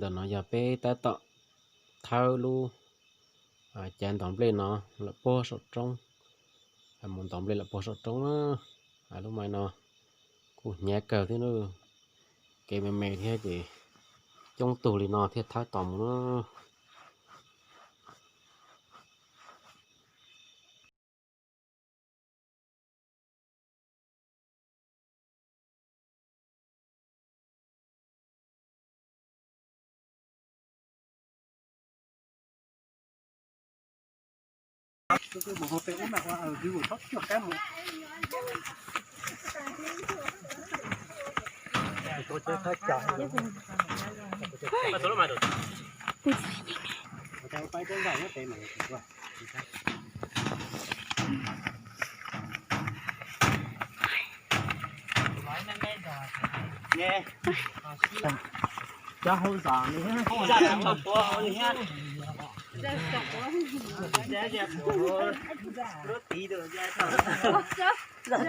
Tam no yog peb tab tom thawb lub cav ntov nplej no lawm puag saum roob, mus ntov nplej lawm puag saum roob na. Lub mais no kuj hnyav kawg thiab na, kev me me thiab ces coob tug li no thiaj thawb tau mus na. Kuv tsis los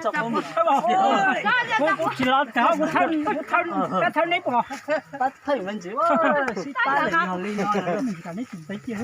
txog, kuv thawb, kuv thawb, pab thawb me ntsis, sib pab li no, neb tsis ntev kiag.